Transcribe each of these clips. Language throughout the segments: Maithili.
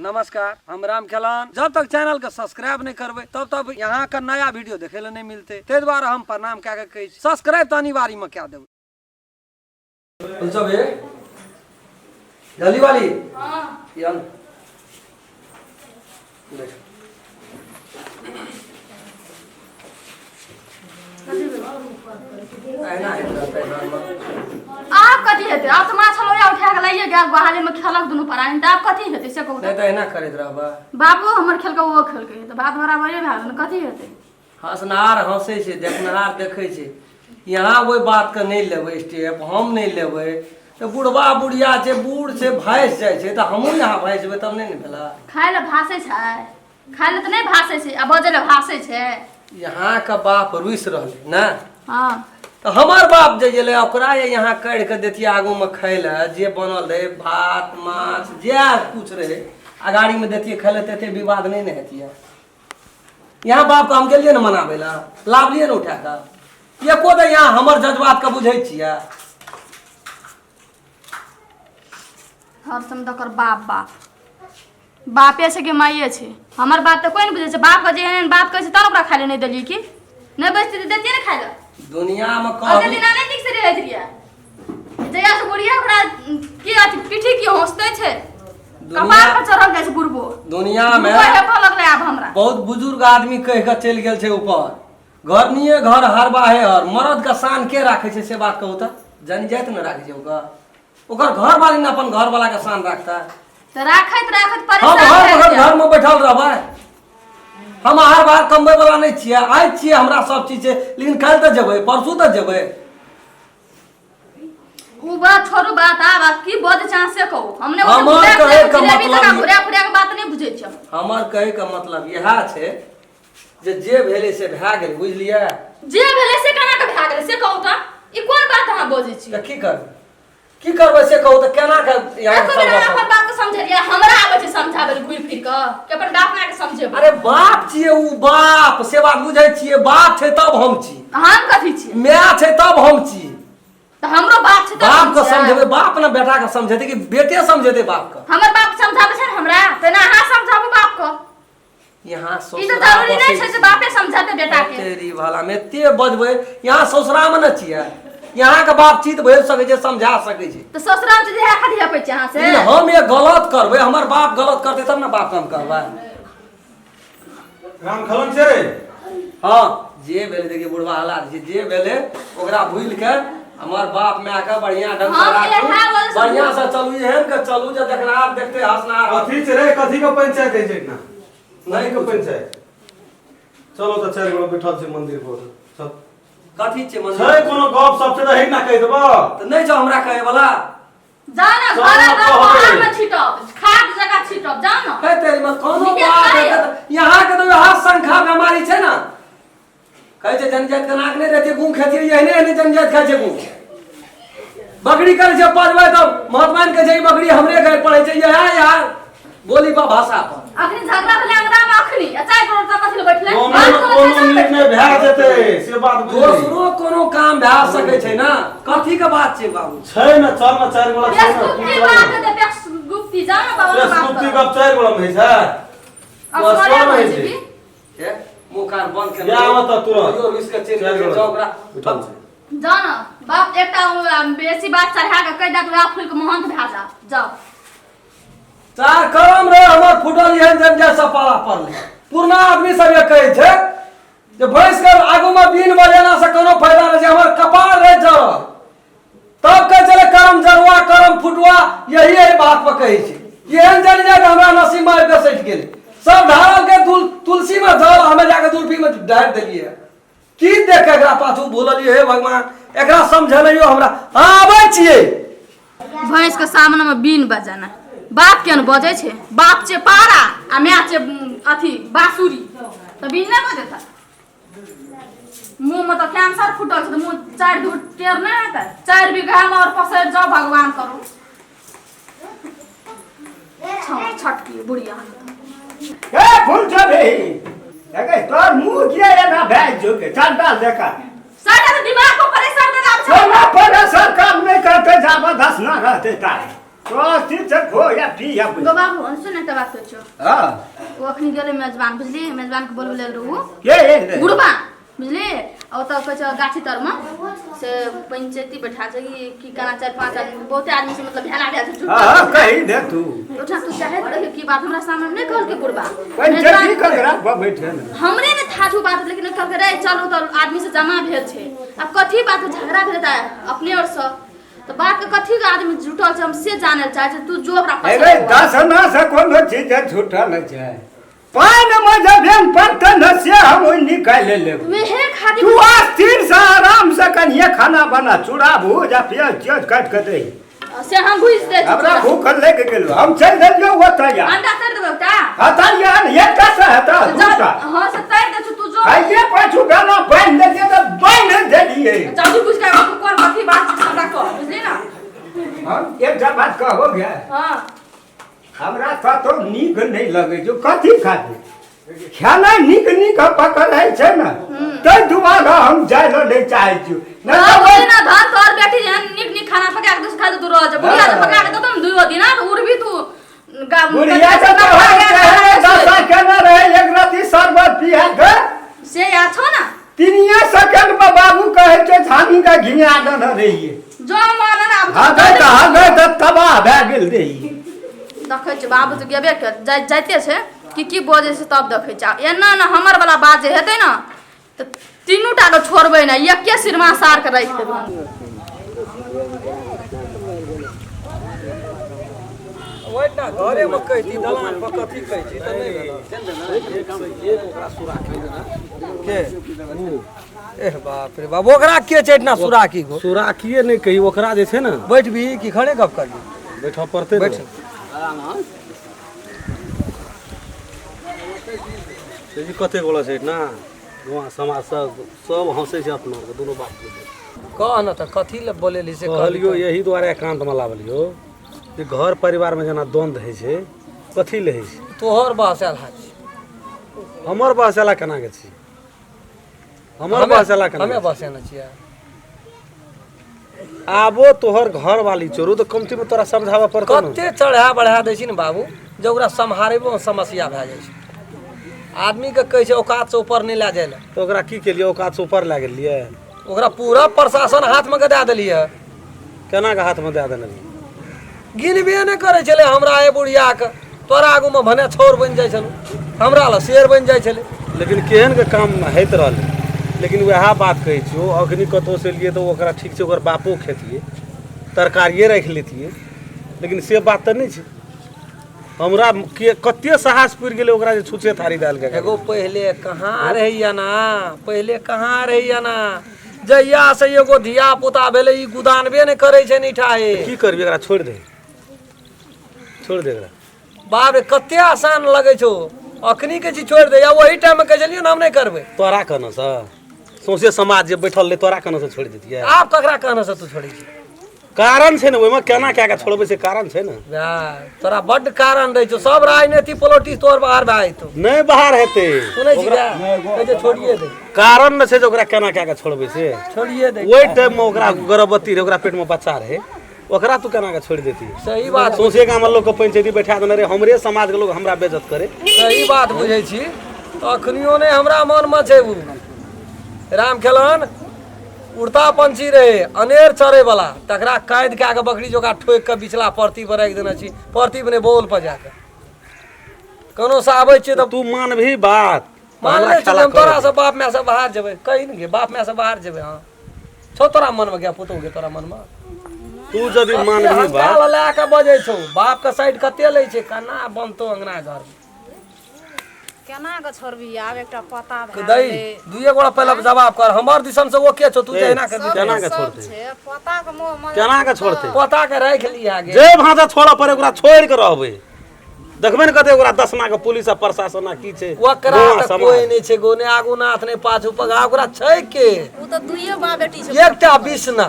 नमस्कार, हम राम खेलान। जब तक चैनल के सब्सक्राइब नहीं करबै तब तक यहाँ के नया वीडियो देखे ले नहीं मिलते, ताहि दुआरे हम प्रणाम कए के कहै छी सब्सक्राइब तऽ अनिवार्य में कए देबै। सब जल्दी वाली हाँ। यन बैठ। एना होइत रहतै घरमे। आब कथी हेतै? आब तऽ माछ लोया उठा के लाइए गेल, गोहाली में खेलक दुनू प्राणी, तऽ आब कथी हेतै से कहू। नहि तऽ एना करैत रहबै। बाबू हमर खेलकै, ओहो खेलकै, तऽ बात बराबरे भए गेल, कथी हेतै? हँसनहार हँसै छै, देखनहार देखै छै। यहाँ ओहि बातके नहि लेबै स्टेप, हम नहि लेबै तऽ बुढ़बा बुढ़िया छै, बूढ़ छै, भासि जाइ छै, तऽ हमहूँ यहाँ भासि जेबै तब नहि ने भेलै। खाय लए भासै छै? खाय लए तऽ नहि भासै छै, आ बजै लए भासै छै। यहाँके बाप रुसि रहलै ने। हाँ। तऽ हमर बाप जे गेलै ओकरा ये यहाँ कढ़ि कऽ देतियै आगूमे खाय लए, जे बनल रहै भात माछ जे कुछ रहै अगाड़ीमे देतियै खाय लए, तऽ एते विवाद नहि ने हेतियै। यहाँ बापके हम गेलियै ने मनाबै लए, लाबलियै ने उठा कऽ, एको तऽ यहाँ हमर जज्बातके बुझै छियै। हर समय तऽ ओकर बाप बाप बापे छै कि माइए छै, हमर बात तऽ कोइ नहि बुझै छै। बापके जे एहन एहन बात कहै छै तब ओकरा खाय लए नहि देलियै कि नहि बचतै तऽ देतियै ने खाय लए। दुनियामे ओते कहबी दिना नहि नीक से रहैत रहियै, जहिया से बुढ़िया ओकरा की अथी पीठी की हौंसते छै, कपार पर चढ़ल जाइ छै बुढ़बो। दुनियामे बुढ़बो हेपऽ लगलै आब हमरा। बहुत बुजुर्ग आदमी कहि कऽ चलि गेल छै ऊपर, घरनिये घर हरबाहे हर, मरद के शान के राखै छै से बात कहू तऽ? जन जाइत ने राखै छै ओकर, ओकर घर वाली ने अपन घर वाला के शान राखता। तऽ राखैत राखैत हम परेशान हर भए वक्त जायब। घर में बैठल रहबै, हम हर बार कमबै वाला नहि छियै। आइ छियै हमरा सब चीज छै, लेकिन काल्हि तऽ जेबै, परसू तऽ जेबै। उ बात छोड़ू, बात आब आब की बजै छै अहाँ से कहू। हम नहि हमर ओते घुरा कहै के जिलेबी मतलब जकाँ ई- घुरा फुरा के बात नहि बुझै छियै। हमर कहै के मतलब इएह छै जे जे भेलै से भए गेल, बुझलियै? जे भेलै से केना के भए गेलै से कहू तऽ, ई कोन बात अहाँ बजै छी? तऽ की करबै, की करबै से कहू तऽ, केना के यहाँ एको बेर अहाँ अपन बाप के समझेलियै? हमरा आबै छै समझाबै लए घुरि फिर कऽ कि अपन बाप माय के समझेबै? अरे बाप छियै उ, बाप से बात बुझै छियै? बाप छै तब हम छी। हम कथी छियै? माय छै तब हम छी। तऽ हमरो बाप छै तब बाप हम के छियै। समझेबै, बाप ने बेटा के समझेतै कि बेटे समझेतै बाप के? हमर बाप समझाबै छै ने हमरा, तेना अहाँ समझाबू बाप के। यहाँ ई तऽ ससुरा जरूरी नहि बसै छै जे छी। बापे समझाते बेटा के। तेरी भला में एते बजबै, यहाँ ससुरा में ने छियै, यहाँ के बाप चित भरि सकै छै, समझा सकै छै। तऽ ससुराल से जे खाली हपै छै अहाँ से। लेकिन हम ये गलत करबै, हमर बाप गलत करतै तब ने बाप हम कहबै। राम खलन छै रे। हाँ, जे भेलै देखिए बुढ़वा हालात छै, जे भेलै ओकरा भूलि के हमर बाप माय के बढ़िया ढंग से हम राखू, इएह वजह से बढ़िया से चलू, एहन के चलू जे देखनाहार देखते हंसनाहार हंसते। कथी छै रे, कथी के पंचायत है छै ना? नहि कथी के पंचायत? चलो तऽ चारि गोटा बैठल छै मंदिर पर, चल। कथी छै मंदिर? छै कोनो गप सब छै तऽ हे ना कहि देबऽ। तऽ नहि छौ हमरा कहे वाला। जा ना चल घर ना घर कहबै। बाहर में छिटब, खाद जगह छिटब, जा ना। है तेरी में कोनो निकेत बात नहीं। है तऽ यहाँ के तऽ वएह शंखा बेमारी छै ने, कहै छै जनजाति के नाक नहि रहै छै, गुँ खेतियै एहने एहने जनजाति खाइ छै गुँ। बकरी करै छै पजबै तऽ महात्मा कहै छै ई बकरी हमरे घर पड़ै छै, इएह इएह बोली पर भाषा पर। अखनी झगड़ा भेलै अंगना में अखनी, आ चारि करोड़ तक कथी लए बैठलै? कोनो बात ने करऽ कोनो चारि निर्णय भए जेतै से बात बुझली। दोसरो कोनो काम भए सकै छै ने, कथी के बात छै बाबू? छै ने, चल ने चारि गोला छै ने। बेसगुप्ती बात हेतै, बेसगुप्ती, जा ने बाबा बात बेसगुप्ती करऽ। गप चारि गोला मे होइ छै। असगरे असगरे होइ होइ छै छै। की? ए मुँह कान बंद केने या आबऽ तऽ तुरंत। कहियो रुसि के चलि चारि गेल गोला जाउ ओकरा। उठल छै। जा ने बाप, एकटा बेसी बात चढ़ा के कहि देत, वएह फूल के महंत भए जा, जाउ। चार करम रहे हमर फुटल एहन जन सब पाला पड़लै। पुरना आदमी सब ये कहै छै जे भैंस के आगू में बीन बजेला से कोनो फायदा नहि छै, हमर कपार रहे जरल तब कहै छलै करम जरुआ करम फुटुआ, यही एहि बात पर कहै छै। एहन जन जाय तऽ हमरा नसीब में आबि कऽ सटि गेलै। सब ढारल के तुलसी में जल, हमे जाके दुल्फी में ढारि देलियै। की देख के एकरा पाछू भूललियै? हे भगवान, एकरा समझेलैयो हमरा। हाँ, आबै छियै। भैंस के सामने में बीन बजाना, बाप के ने बजै छै? बाप छै पारा आ माय छै अथी बाँसुरी, तऽ बीन नहि बजेता? मुँह में तऽ कैंसर फूटल छै, तऽ मुँह चारि दूर टेढ़ नहि हेतै? 4 बीघा में और पसरि जाओ, भगवान करू। छटकी बुढ़िया। ए फूल छबे देखे, तोर मुंह किया एना भए जो के चंडाल देखा। सारा तऽ दिमाग पर प्रेशर देला छै। सोना परेशर काम नहि करते जाबे दस ना रहते तारे। तो स्थिर से खो या पी या गो बाबू सुन एकटा बात कहै छियौ। हाँ। ओ अखनी गेलै मेजबान, बुझली? मेजबान के बोलबै लेल रहू। के एलै? बुढ़बा, बुझली? आ ओतऽ कहै छै गाछी तरमे से पंचायती बैठा छै कि की केना, चारि पाँच आदमी, बहुते आदमी से, मतलब भेला भेल छै। हाँ हाँ, कही दे तू। ओठा तू चाहे तऽ की बात हमरा सामने नहि कहलकै बुढ़बा। पंचायती ककरा पर बैठे ने? हमरे ने था छौ बात, लेकिन कहलकै रे चलू, तऽ आदमी से जमा भेल छै। आब कथी बात झगड़ा भेल तऽ अपने और से तऽ बात के कथी के आदमी जुटल छै, हम से जानै लए चाहै छी। तू जो ओकरा अरे पसंद दसना से कोनो चीज छूटल छै, पानि मे जब पड़तै ने से हम ओहि निकालि लेब। वेहे खातिर। तू स्थिर से आराम से कनिए खाना बना, चूड़ा भूज आ प्याज त्याज काटि के दही। से हम भुजि दै छी। हमरा भूख लागि गेल, हम चलि देलियौ ओतऽ। या अंडा तर देबै एकटा? हतरिया एकटा से हेतऽ दूटा। हाँ, से तर दै छी, तू जो। आइए पाछू गाना बान्हि देलियै तऽ बान्हि देलियै। जल्दी बुझि के आबू, कोन कथी बात छै हमरा कह, बुझली ना? हम एकटा बात कहबो गे? हाँ। हमरा कतौ नीक नहि लगै छै। कथी खातिर? खेनाइ नीक नीक पकड़ै छै ने, ताहि दुआरे हम जाइ लए नहि चाहै छी। नहि हाँ, तऽ बुझली ना, धन तोहर बेटी जेहन नीक नीक खाना पका के खा तू रह जा। बुढ़िया जे पका के देतौ ने दुइयो दिना तऽ उड़बी तू। बुढ़िया से तो दशा केने रहे, एक रति शरबत पिया के से याद छौ ना? 3 सेकंड में बाबू कहै छै छानी के घिया देने रहियै। जो मन ना आब। हगै तऽ हगै तऽ तबाह भए गेल रहियै। देखै छियै, बाबू तऽ गेबे कर जाइते छै कि की बजै छै, तब देखै छियै। एना ने हमर वाला बात जे हेतै ने तऽ तीनू टा के छोड़बै ने, एके सिरमा सार के राखि देबै। ओहिना घरेमे कहिती, दलान पर कथी कहै छी तऽ नहि भेल के। एह बाप रे बाप, ओकरा के छै एतना सुराकी गो? सुराकिए नहि कही, ओकरा जे छै ने। बैठबी कि खड़े गप करबी? बैठऽ पड़तै। बैठ। ने कते गोला छै ना गाँव समाज सब सब हंसै छै अपना आरके दुनू बाप बेटी। कह न तऽ कथी लए बोलेली से कहलियो, यही दुआरे एकांतमे लाबलियो जे घर परिवारमे जेना द्वंद्व होइ छै, कथी लए होइ छै? तोहर बहस आयल हाथ। हमर बहसेला केना के छी? हमर बहसेला केना? हमे बहसेने छियै? आबो तोहर घर वाली चोरू तऽ कमती मे तोरा समझाबऽ पड़तौ ने। कते चढ़ा बढ़ा दै छी ने बाबू, जे ओकरा सम्हारेबो मे समस्या भए जाइ छै। आदमीके कहै छै औकातसँ ऊपर नहि लए जाइ लए। तऽ ओकरा की केलियै? औकात से ऊपर लए गेलियै? ओकरा पूरा प्रशासन हाथमे के दए देलियै। केना के हाथमे दए देने रहियै? गिनबे नहि करै छलै हमरा ए बुढ़ियाके। तोरा आगूमे भने छौर बनि जाइ छलहुँ, हमरा लए शेर बनि जाइ छलै। लेकिन केहन के काम होइत रहलै, लेकिन वएह बात कहै छियौ, अखनी कतहु से एलियै तऽ ओकरा ठीक छै, ओकर बापो खेतियै, तरकारिए राखि लेतियै, लेकिन से बात तऽ नहि छै। हमरा के कते साहस पुरि गेलै ओकरा जे छुछे थारी दालि के। एगो पहिले कहाँ रहैया ना, पहिले कहाँ रहैया ना। जहिया से एगो धिया पुता भेलै, ई गुदानबे नहि करै छै निठाहे। की करबी? एकरा छोड़ि दे, छोड़ि दे एकरा। बाप रे, कते आसान लगै छौ अखनी के चीज छोड़ि दे। या ओही टाइममे कहै छलियै ने हम नहि करबै। तोरा कहने से सौंसे समाज जे बैठल रहै, तोरा कहने से छोड़ि देतियै? आब ककरा कहने से तू छोड़ै छी? कारण छै ने ओहिमे, केना कए कऽ छोड़बै से कारण छै ने। तोरा बड्ड कारण रहै छौ। सब राजनीति पॉलिटिक्स तोहर बाहर भए जेतौ। नहि बाहर हेतै। सुनै छी, कहै छै छोड़िए दे। कारण ने छै जे ओकरा केना कए कऽ छोड़बै से। छोड़िए दे। ओहि टाइममे ओकरा गर्भवती रहै, ओकरा पेटमे बच्चा रहै, ओकरा तू केना कऽ छोड़ि देती? सही बात। सौंसे गाममे लोकके पंचायती बैठा देने रहै, हमरे समाजके लोक हमरा बेइज्जत करे। सही बात बुझै छी तऽ अखनियो नहि हमरा मनमे छै। ओ राम खेलन उड़ता पंछी रहे अनेर चरे वाला, तकरा कैद कए कऽ बकरी जोका ठोकि कऽ बिचला परती पर राखि देने छी, परती पर नहि, बौल पर जाकऽ। कोनो से आबै छियै तऽ तू मानबही बात? मान लै छी हम तोरा से बाप माय से बाहर जेबै। कही ने गे, बाप माय से बाहर जेबै। हँ, छौ तोरा मनमे गे पुतहु गे, तोरा मनमे? तू यदि मानबही बात। लए कऽ बजै छौ, बाप के साइड कते लै छै, केना बनतौ अंगना घर? केना के छोड़बी? आब एकटा पता भए दै गेलै। दुइए गोड़ा पहिले जवाब कर, हमर दिसन से ओके छौ, तू जहिना कर। सब केना के सब छोड़तै? छै पोता के मोह में। केना के छोड़तै? पोता के राखि लिहा गे। जे भाषा छोड़ऽ पड़े ओकरा छोड़ि कऽ रहबै, देखबै ने कते ओकरा दसमा के पुलिस आ प्रशासन आ की छै। ओकरा गाँव तऽ समाज। कोइ नहि छै गो, ने आगू नाथ ने पाछू पगा, ओकरा छै के? ओ तऽ दुइये माँ बेटी छै। एकटा बिसना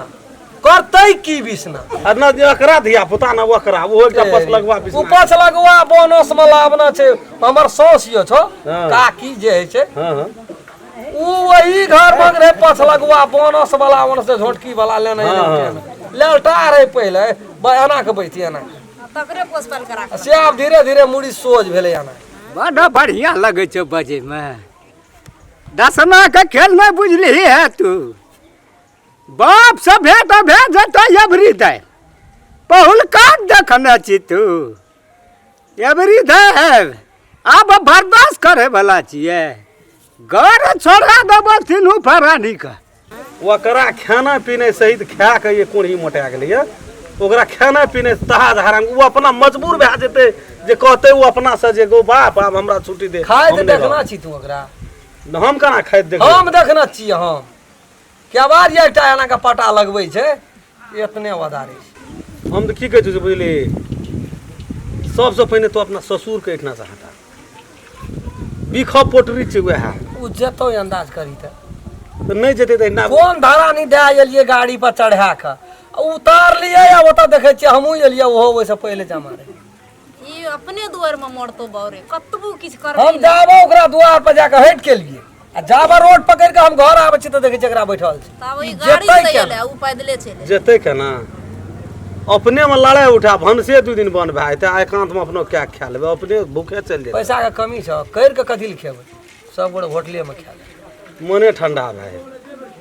करतै की बिसना? आ न एकरा धिया पुता न ओकरा, ओहो एकटा पछलगवा ओ बिसना। पछलगवा बोनस में लाबना छै। हमर साउस यो छौ, हाँ। काकी जे होइ छै, हाँ हाँ उ वही घर में रहे पछलगवा बोनस वाला, ओनस से झोटकी वाला लेने। हाँ, हाँ। ललटा रहे पहिले, एना के बैठी एना। तकरे पोस पाल के राखल। से आब धीरे धीरे मुड़ी सोझ भेलै एना। बड़ बढ़िया लगै छौ बजैमे। दसना के खेल नहि बुझलिही है तू। बाप से भेंट भए जेतौ एबरी दै पहुलका देखने छी तू एबरी दै आब बर्दाश्त करे वाला छियै घर छोड़ा देबो तीनू प्राणी के। ओकरा खाना पीने सहित खा के ये कोढ़ी मोटा गेलैया। ओकरा खाना पीने तहाज हराम ओ अपना मजबूर भए जेतै जे कहतै ओ अपना से जे गो बाप आब हमरा छुट्टी दे। खाइत देखना छी तू ओकरा? हम केना खाइत देखबै? हम देखना छी। हम क्या बार ये एकटा एना के पटा लगबै छै एतने वदारे छै। हम तऽ की कहै छियौ बुझली, सबसँ पहिने तो अपना ससुरके एहिठिना से हटा। बिख पोटरी छै वएह। ओ जेतौ अंदाज करी तऽ नहि जेतै तऽ एहिना कोन धारा नहीं दए एलियै गाड़ी पर चढ़ा कऽ उतारलियै आ ओतऽ देखै छियै हमहूँ एलियै ओहो ओहिसँ पहिले जमा रहै। ई अपने दुआर में मरतो बौरे कतबो किछु करबै। हम जाबो ओकरा दुआर पर जाके हटि के लिए आ जाबो रोड पकड़ के हम घर आबै छी तऽ देखै छियै एकरा बैठल छै। तब ई गाड़ी जेतै से केना? एलै उ पैदले चलि एलै। जेतै केना? अपने में लड़ाइ उठा भनसे 2 दिन बंद भए जेतै आ एकांत में अपनो कए खा लेबै अपने भूखे चलि जेतै। पैसा के कमी छौ करि के कथी लए खेबै? सब गोटे होटले में खा लेबै। मने ठंडा भए जेतै।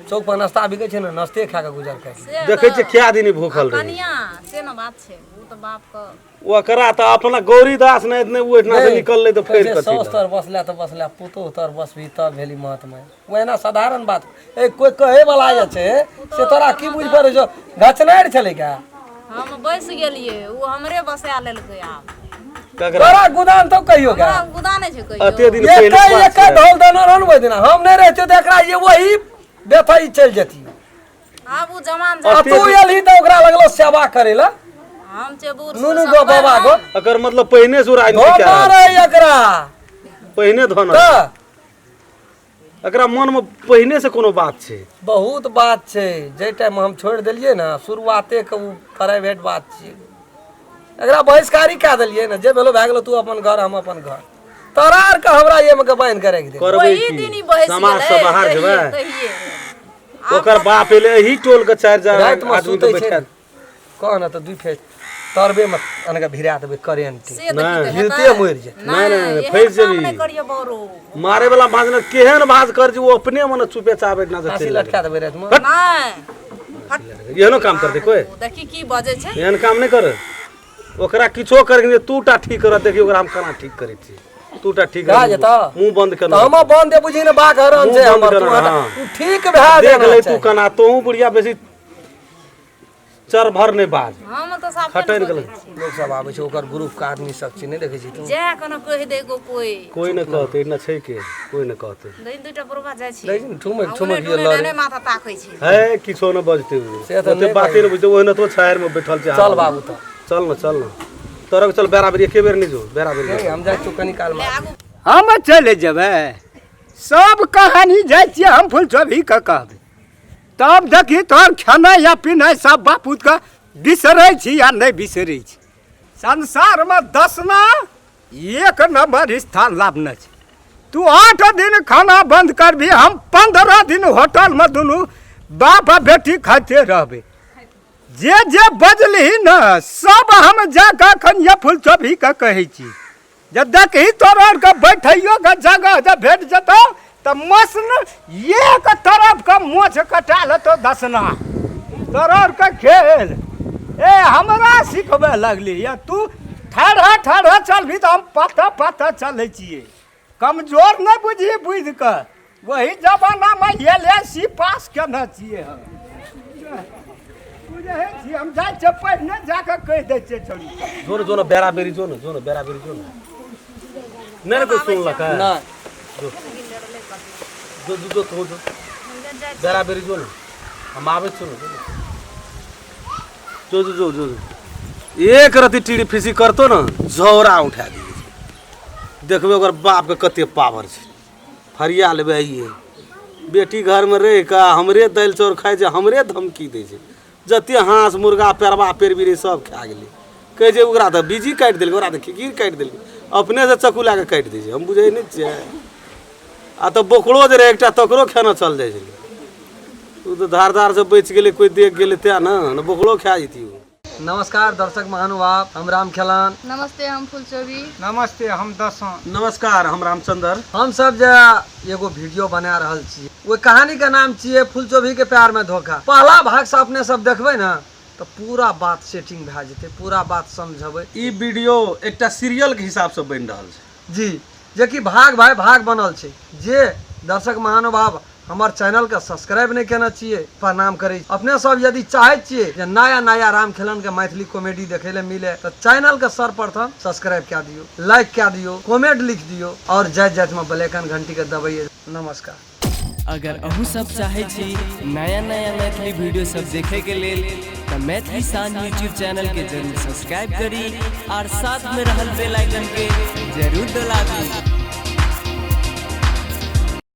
चौक पर नाश्ता बिकै छै ने नाश्ते खा के गुजर करि। से देखै छियै कए दिन भूखल रहै। कनिया से ने बात छै उ तऽ बाप के ओकरा तऽ अपना गौरीदास नहि नहि ओ एहिठिना से निकललै तऽ फेर कथी साउस तर बसला तऽ बसला पुतोह तर बसबी तब भेली महात्मा। ओहिना साधारण बात ए कोई कहे वाला जे छै से तोरा की बुझि पड़ै छौ? घचनारि छलै का? हम बैस गेलियै उ हमरे बसा लेलकै। आब तोरा गुदान तो कहियो का? हमरा गुदान छै कहियो। अते दिन पहिले एके एके ढोल देने रहन ओहि दिना हम नहि रहितियै तऽ एकरा ये वही बेथई चलि जेती। आब उ जमान आ तू एलही तऽ ओकरा लगलो सेवा करे ला। हम छै बूढ़ नुनू गो बाबा गो। एकर मतलब पहिने से राजनीति धोना रहे एकरा पहिने धोना तऽ एकरा मन में पहिने से कोनो बात छै। बहुत बात छै। जाहि टाइम हम छोड़ि देलियै ने शुरुआते के उ प्राइवेट बात छियै। एकरा बहिष्कारी कए देलियै ने जे भेलो भए गेलो तू अपन घर हम अपन घर। तोरा आर के हमरा एहिमे के बान्हि के राखि दे। करबै ओही दिन की ई बहसि समाज से गेलै, बाहर तहिये जेबै? तहिये। ओकर बाप एलै एही टोल के 4 हजार रातिमे आदमी के सुतै छै बैठा कह ने तऽ 2 फेस तरबे में अनका भिरा देबै करेंट। से तऽ नहि। की तऽ हिलते हेतै? मरि जेतै। नहि, नहि, एहन फँसि काम जेबही। नहि करियौ बौरो। मारे वाला भाज ने केहन भाज कर जे ओ अपने मने चुपे चाप एहिठिना से फाँसी चलि लटका देबै रातिमे। नहि हट। गेलै। एहनो काम करतै कोई? देखी की बजै छै। एहन काम नहि कर। ओकरा किछो करके जे तू टा ठीक कर देखी ओकरा हम केना ठीक करै छी। तू टा ठीक भए जेतौ? मुँह बंद तऽ केना हम बंद दे बुझी ने बाघ हरण छै मुँह बंद हमर। तू केना, हटा। हाँ। तू ठीक भए देख जाना ले तू चाही। केना तोहूँ बुढ़िया बेसी चर भर नहि बाज। हम तऽ साफे खटरि नहि गेलै। बजै छी। लोक सब आबै छै ओकर ग्रुप के आदमी सब छै नहि देखै छी तू? जए कोनो कहि दे गो कोई। कोई नहि कहतै एहिना छै के कोई नहि कहतै। दिन 2टा बुढ़बा जाइ छै। देखै छी ने, ठुमकि आ ठुमकि उने लड़ै। टुने माथा ताकै छै। है किछो नहि बजतै ओ। से तऽ ओते नहि बाते नहि बुझतै ओहिना तो छाहरि में बैठल छै। चल बाबू तऽ। चल न चल न तोरा चल बेराबेरी एके बेर नहि जो बेराबेरी। नहीं हम जाइ छियौ कनी काल ले में। आगू हम चलि जेबै सब कहानी जाइ छियै हम फुलचोभी के कहबै तब देखी तोहर खेनाइ या पीनाइ सब बापूत के बिसरै छी या नहि बिसरै छी। संसारमे दसना 1 नंबर स्थान लाभने छै। तू 8 दिन खाना बंद करबी हम 15 दिन होटलमे दुनू बाप आ बेटी खाइते रहबै। जे जे बजलही ने सब हम जाकऽ एखन ये फुलचोभी के कहै छी जे देखही तोरा आरके बैठैयो के जगह जे भेट जेतौ तऽ मसन एक तरफ के मोछ कटा लेतौ दसना तोरा आरके खेल। ए हमरा सिखबै लगली या तू ठहरा ठहरा चलबी तऽ हम पता पता चलै छियै। कमजोर नहि बुझी बुझि कऽ वही जमानामे LSC पास केने छियै हम। बुझै छी हम जाइ छियै पहिने जाकऽ कहि दै छियै छौड़ी। जो न जो न बेराबेरी जो न जो न बेराबेरी जो न। नहि ने कोई सुनलक है? नहि। जो जो जो जो तू जो बेराबेरी जो न हम आबै छियौ न जो जो जो जो जो एक रति टीड़ी फीसी करतो न झौरा उठा दिए छै। देखबै ओकर बापके कते पावर छै। फरिया लेबै आइए। बेटी घरमे रहि कऽ हमरे दालि चाउर खाइ छै हमरे धमकी दै छै। जते हाँस मुर्गा पेरबा पेरबी रहै सब खा गेलै। कहै छै ओकरा तऽ बीजी काटि देलकै ओकरा तऽ खिखीर काटि देलकै अपनेसँ चक्कू लए कऽ काटि दै छै। हम बुझै नहि छियै। आ तऽ बोकरो जे रहै एकटा तकरो खेना चल जाइ छलै। ओ तऽ धार धारसँ बचि गेलै कोइ देख गेलै तेँ ने बोकरो खा जैती ओ। नमस्कार दर्शक महानुभाव, हम राम खेलान। नमस्ते, हम फुलचोभी। नमस्ते, हम दसों। नमस्कार, हम रामचंद्र। हम सब जे एगो वीडियो बना रहल छी, ओहि कहानी के नाम छियै फुलचोभी के प्यार में धोखा। पहला भाग से अपने सब देखबै ने तऽ पूरा बात सेटिंग भए जेतै, पूरा बात समझबै। ई वीडियो एकटा सीरियल के हिसाब से बनि रहल छै जी, जेकि भाग भाई भाग बनल छै। जे दर्शक महानुभाव हमर चैनल के सब्सक्राइब नहीं केने छियै, प्रणाम करै। अपने सब यदि चाहै छियै जे नया नया राम खेलन के मैथिली कॉमेडी देखै ले मिले, तऽ चैनल के सर्वप्रथम सब्सक्राइब कए दियौ, लाइक कए दियौ, कमेंट लिख दियौ और जाइत जाइत में बेल आइकन घंटी के दबैयै। नमस्कार। अगर अहूँ सब चाहै छी नया नया मैथिली वीडियो सब देखे के लेल, तऽ मैथिली शान यूट्यूब चैनल के जरूर सब्सक्राइब करी और साथ में रहल बेल आइकन के जरूर दबाबी।